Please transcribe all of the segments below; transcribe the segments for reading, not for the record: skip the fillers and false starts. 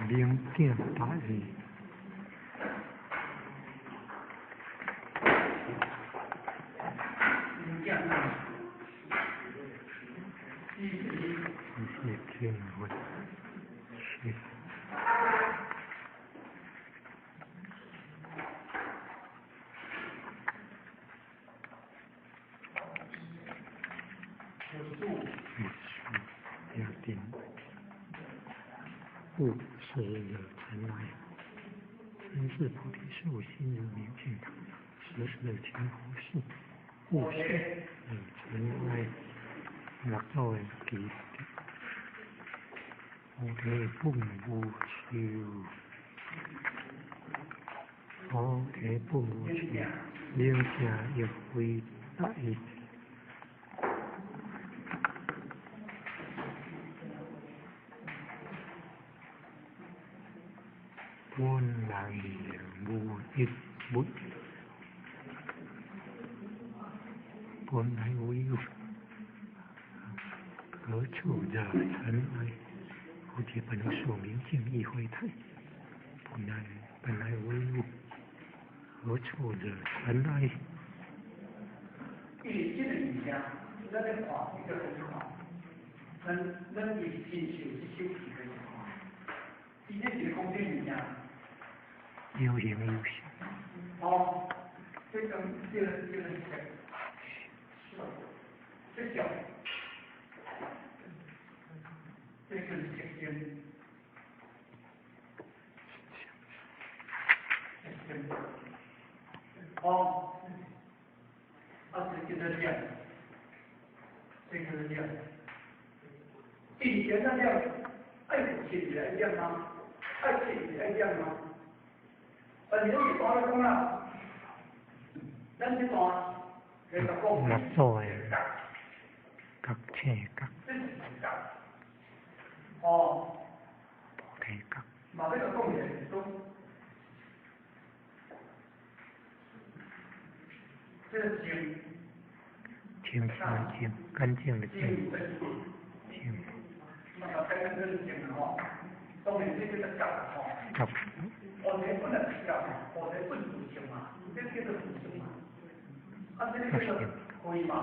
明鏡大義。是見聞是。無數兩定，物是惹塵埃，身是菩提樹，心如明鏡，時時勤拂拭。物是惹塵埃，六祖的記得。菩提本無樹，菩提本無樹，明鏡亦非台。本來無一物，本來無一物，何處惹塵埃？菩提本無樹，明鏡亦非台。本來無一物，何處惹塵埃？因為這個物件，咱咧看，伊就去看。咱伊親像這首戲來看，伊這是講這物件。有形有相。哦，這個這個這個這小，這個是色身，色身。哦，啊，這叫做念，這叫做念。以前那念，愛心是愛念嗎？愛心是愛念嗎？但是咱一般來講啦，咱這段其實講。六祖的覺醒覺。這是覺。哦。菩提覺。嘛欲共講者是講，這個淨。清清淨，乾淨的淨。淨。嘛，乾淨就是淨吼，當然這叫做覺吼。覺。菩提本來是覺，菩提本自性嘛，這叫做自性嘛。啊，這個叫做慧嘛。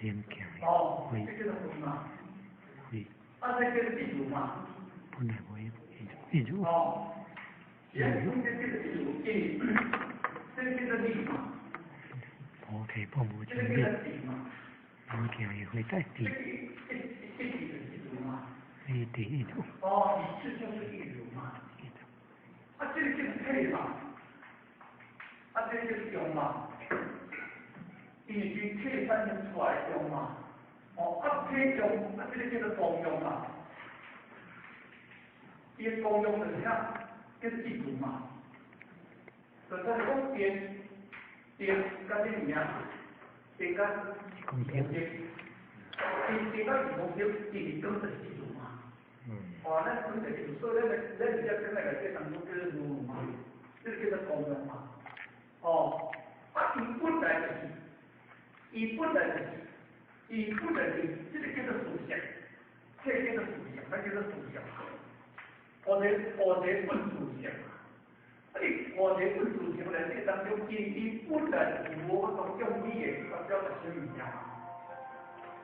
明鏡哦，這叫做慧嘛。慧。啊，這叫做一如嘛。本來無一，一如。哦。這叫做一如，因為這個叫做理嘛。菩提本無淨理，明鏡亦非台諦。一諦一如。哦，這就是一如嘛。啊，這個叫體嘛，啊，這個叫用嘛，因為是體產生出來用嘛，哦，啊體用，啊這個叫做功用嘛，伊的功用就是啥？叫做一如嘛。就咱講電，電佮這物件，電佮空電，電電佮目的，電光就是一如嘛。哦，咱講就是一如，所以咱咱直接講來內底當中叫做如嘛，這個叫做功用嘛。哦，啊，伊本來就是，伊本來就是，伊本來就是，這個叫做事實，這個叫做事實，咱叫做事實。菩提菩提本自性，啊，你菩提本自性內底當中，伊伊本來是無法度用語的去表達啥物件。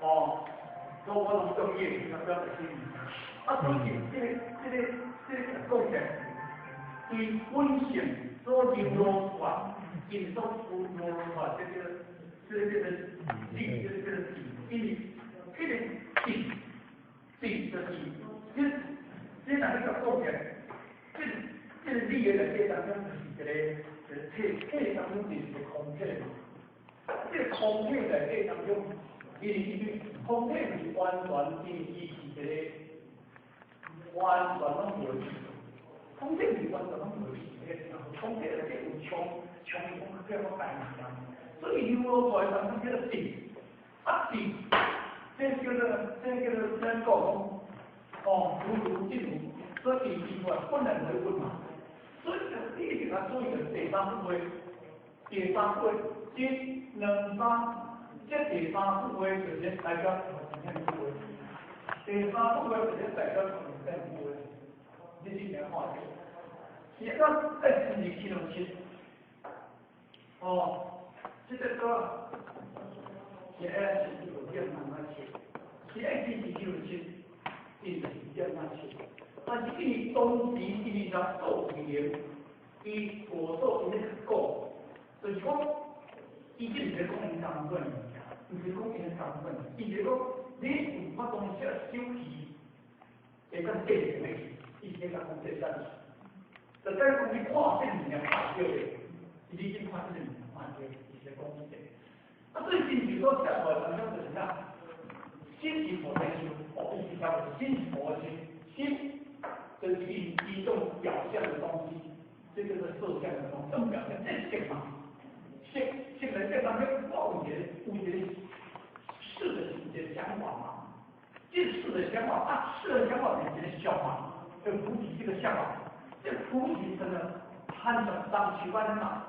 哦，所以我攏用語的去表達啥物件。啊，所以這個這個這個講起來，對本性所流露出來，因所流露出來，這個這個叫做理，這個叫做智，因為彼個智智就是，這這若欲共講起來，這這個理的內底當中就是一個一個體，體當中就是一個空體嘛。這個空體內底當中，因為伊空體是完全因為伊是一個完全攏無死，空體是完全攏無死的，空體內底有充充空叫我大物件，所以流露出來當中叫做智，啊智，這叫做這叫做咱講講，哦，如如即如，所以伊出來本來無物嘛，所以你一定要注意第三句話，第三句一、兩、三，這第三句話就是代表什麼句話？第三句話就是代表什麼句話？你你听看者，是按怎爱亲自去两七？哦，這個歌是愛是有點慢慢切，是愛親自去兩七，伊就是點慢切。但是伊當時伊在做經，伊無做伊咧講，就是講，伊這毋是講𪜶監管物件，毋是講𪜶監管，伊是講你有法當時手氣會當變成咩去，伊是咧講這啥事。就等於講你看這物件看對的，你已經看這物件看對，伊是咧講這個。啊，所以真正所寫出來當中就是啥？心是菩提樹，哦，伊是講心是菩提心，心就是一種表象的東西，這叫做色相的東西，這種表象，這是色嘛？色色在這當中，我有一個識的一個想法嘛，這識的想法啊，識的想法就是一個相嘛，就菩提這個相嘛，這菩提成了攀上當去彎嘛，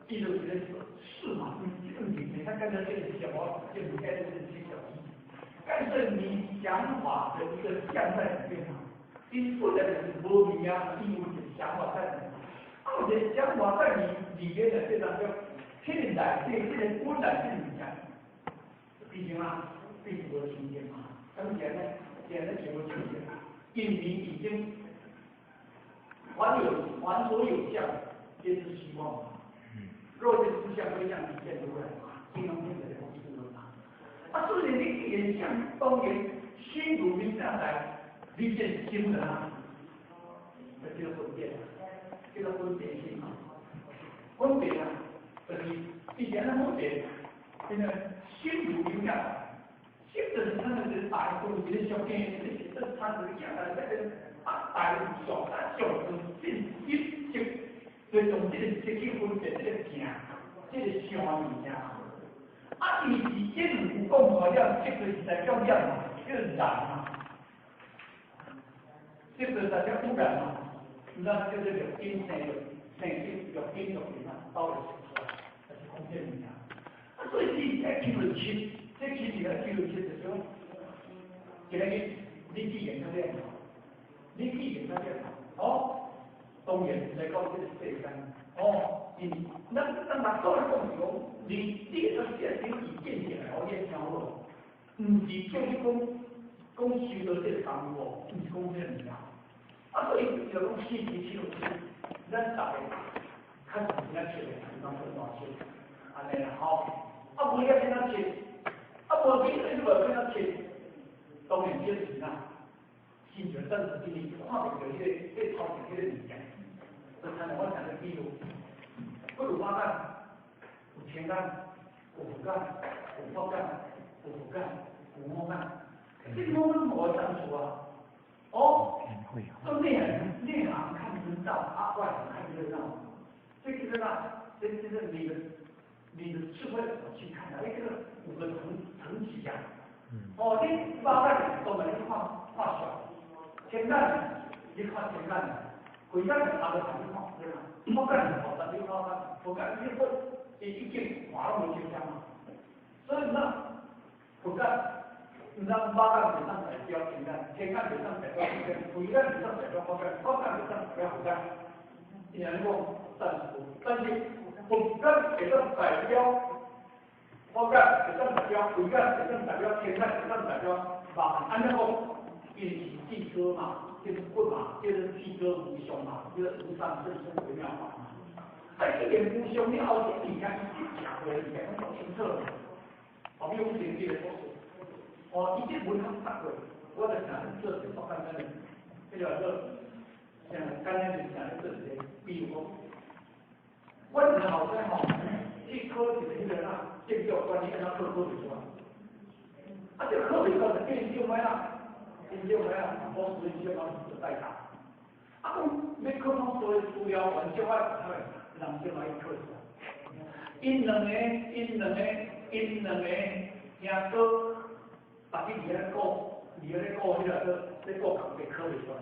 伊就是一個識嘛，你這個你看剛才這個小，這個該就是這小，但是你想法的一個相在裡面嘛。你本來就是無明啊，伊有一個想法在裡面，啊，有一個想法在你裡面的這當中，天然這這個本來是物件，畢竟啊，畢竟無清淨嘛，咁現在現在全部清淨，因為已經還有還所有相，皆是虛妄嘛。若見諸相非相，彼見如來嘛，金剛經的講是嘛。啊，所以你既然相當然心如明相來。你這心啊，這叫分別，叫做分別心嘛。分別啊，就是以前的分別，現在心如明相，心就是他們是大部一個小經，這他是講的這個啊大上啊上就是心色，所以從這個色去分別這個鏡，這個相物件。啊，伊是因有講出來了，這個是代表染嘛，叫染嘛。這個大家污染嘛，那叫做六根生六生色六根六尘啊，包了出來，就是講這物件。啊，所以你愛記錄七，這七是愛記錄七，就是講，今日你記研較了，你記研較了，哦，當然來講這個世間，哦，因咱咱嘛做來講是講，你會當寫點意見起來，予你聽好，毋是叫你講。講修到這個功夫，毋是講這個物件。啊，所以就講四七七六七，咱逐個較是怎切的，毋通分大切，按呢啦吼。啊，無你欲按怎切？啊，無你你無按怎切？當然這是啥？親像咱是因為看袂著彼個頭前彼個物件，就親像我常咧比喻，我有肉眼，有天眼，有佛眼，有法眼，有佛眼，有五眼。這五眼無相處啊！哦，做內行看門道，啊，外行看熱鬧。這個啥？這個你的智慧怎麼去看啊？這個五個層級呀。哦，你肉眼當然你看看小，天眼你看天眼，慧眼就查到你看對嗎？佛眼就佛你看看，佛眼你佛伊已經看攏無相嘛。所以那佛眼。毋通肉眼袂當代表天眼，天眼袂當代表天眼，慧眼袂當代表法眼，法眼袂當代表佛眼。伊按呢講，但是佛眼會當代表法眼，會當代表慧眼，會當代表天眼，會當代表肉眼。按呢講，伊是智哥嘛，就是佛嘛，叫做智哥無上嘛，叫做無上甚深微妙法嘛。啊，既然無上了後，這物件伊這食過物件攏足清楚。後尾阮前這個故事。哦，伊這文學讀過，我就想做一個簡單的，彼個做，像簡單就想做一個比如講，阮一個後生吼，去考一個彼個啦，建築管理按怎考考袂出來，啊，這考袂出來就變少咩啊？變少咩啊？我屬於少可做代考，啊，講欲考攏所有資料完少啊，人少來考出來，𪜶兩個兄哥。逐日佇遐顧，佇遐咧顧彼個，咧顧工課考袂出來。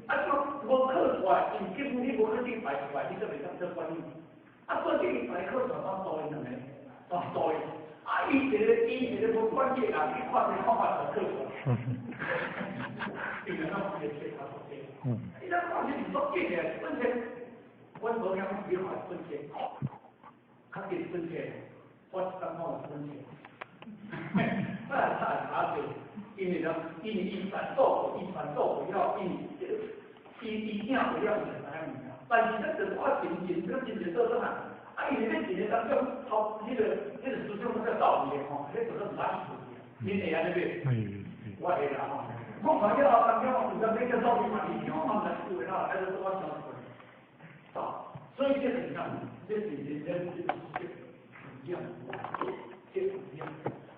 啊，就無考出來，因為根本你無考這排出來，你閣袂當做管理。啊，做這個排考出來，我導𪜶兩個，我導𪜶。啊，啊，伊一个無關係人去看這看法就過。因為咱有一個鐵頭車。伊咱看這是足緊的，本身阮無聽講比看本身，較緊本身，我一當看本身。我也查查者，因為人，因為伊傳做，伊傳做了，因為伊伊囝為了伊就知影物件，但是咱就我真真咱真真做做啊，啊，因為咱一個當中頭彼個思想攏較道理的吼，彼個攏毋捌去，恁會按呢袂？我會啦吼。我看了後，當中我有當欲叫道理嘛，伊想我毋知有的啦，還是我想出來。啊，所以這是啥？這是人生這個這樣，這樣。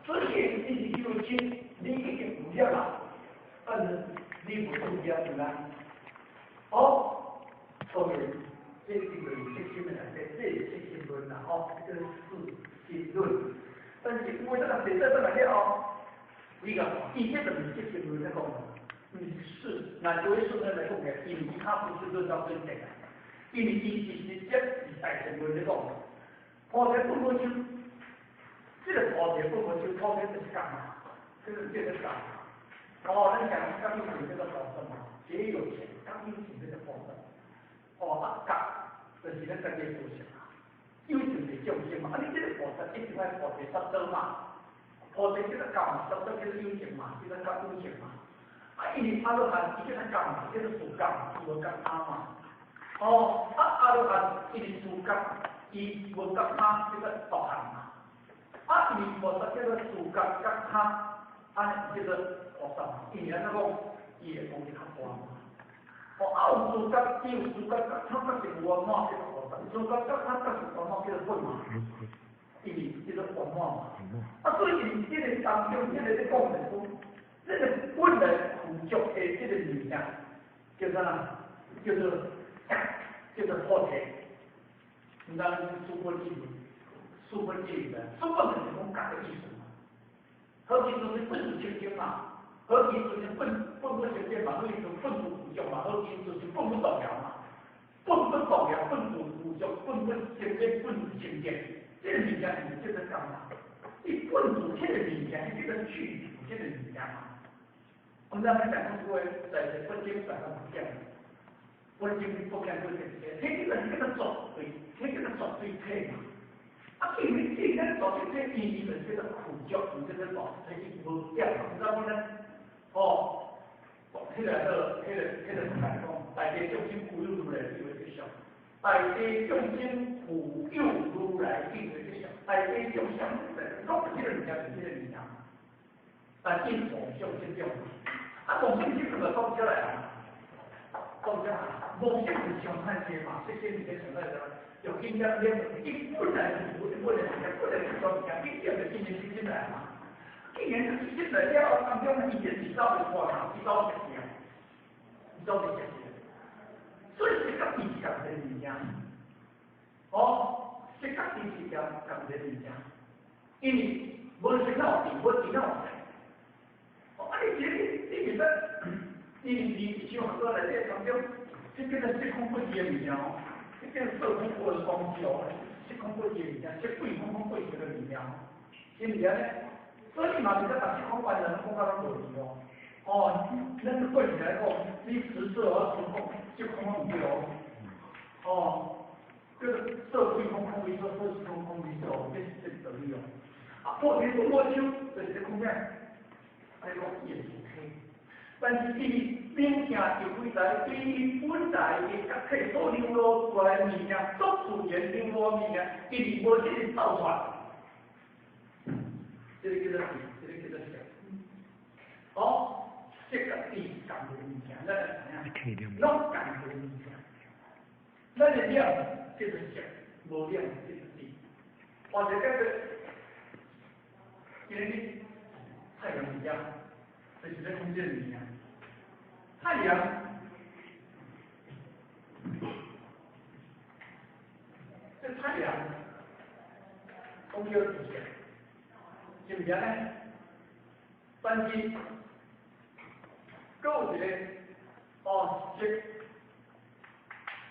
所以你是有心，你已經有業啦，但是你無做業是啦。哦，當然，這個就是色心的內底，這是色心論啦，吼，這個是四心論。但是有的人寫這來了後，你講，伊這就是色心論咧講，毋是，那就會順來講嘅，因為他不是論到真正，因為伊是直接是大乘論咧講，菩提本無樹。這個菩提本無樹，菩提就是覺嘛，這個這個覺。哦，咱講覺有情這個菩薩嘛，皆有情，覺有情這個菩薩。哦，啊覺就是咱家己的思想啊，有情是眾生嘛，啊你這個菩薩一定愛菩提薩埵嘛，菩提這個覺嘛，薩埵叫做有情嘛，叫做覺有情嘛。啊，因為阿羅漢伊叫做覺嘛，叫做自覺，無覺他嘛。哦，啊阿羅漢伊是自覺，伊無覺他，叫做獨行嘛。啊，因為菩薩叫做自覺覺他，按呢叫做菩薩嘛。因為按怎講，伊會功德較大嘛。哦，啊有自覺，伊有自覺覺他，覺是圓滿叫做菩薩；自覺覺他覺是圓滿叫做佛嘛。因為叫做圓滿嘛。啊，所以佇這個當中，這個咧講的講，這個本來具足的這個物件，叫做啥？叫做菩提。毋知是四分之一。四分之一的，四分就是講覺的意思嘛。好比說是本自清淨嘛，好比說是本不清淨嘛，好比說本不具足嘛，好比說是本不動搖嘛。本不動搖，本不具足，本不清淨，本不清淨，這個物件是這個講嘛。你本自這個物件，你這個去除這個物件嘛。我們咱講講話，在佛經上講，佛經不講這個，這個是叫做絕對，這個叫絕對體嘛。啊，因為這個絕對體，伊就是叫做具足，毋叫做絕對體無點嘛，毋知影呢？哦，彼個來講，大地眾生富有如來智慧吉祥，大地眾生富有如來智慧吉祥，大地眾生攏是這個物件，是這個物件。但伊妄想這種，啊，妄想這種就講出來啊，講出來，妄想是想太濟嘛，這些物件想太濟。就緊張念，伊本來是無，本來是本來是做物件，緊張就進入進來嘛。既然是進來了，當中伊就是走就破啦，伊走就行，伊走就行。所以這個伊是共一個物件，哦，這個伊是共一個物件，因為無先有智，無智哪有財。哦，啊你這個你袂使，因為你像很多內底當中，這叫做色空不二的物件哦。這個色空過的東西哦，色空過的物件，色鬼空空過這個物件，是毋是按呢？所以嘛，袂使把色空完全講甲攏無去哦。哦，咱過起來講，你實色啊，實空，色空攏毋對哦。哦，這個色鬼空空為色，色空空為色哦，這是這個道理哦。啊，菩提本無樹，就是咧講咩？咧講伊的自體。但是伊物件就歸在對伊本來的覺體所流露出來的物件，足自然流露的物件，伊是無這個造出來。這個叫做這個叫做色。哦，色佮智仝一個物件，咱會知影，攏仝一個物件。咱的量叫做色，無量叫做智。或者叫做，今日太陽一樣，就是咧講這個物件。太陽，這太陽，講叫做色，是毋是按呢？但是，閣有一個哦，色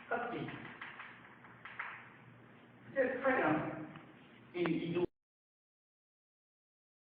佮智，這太陽，因為伊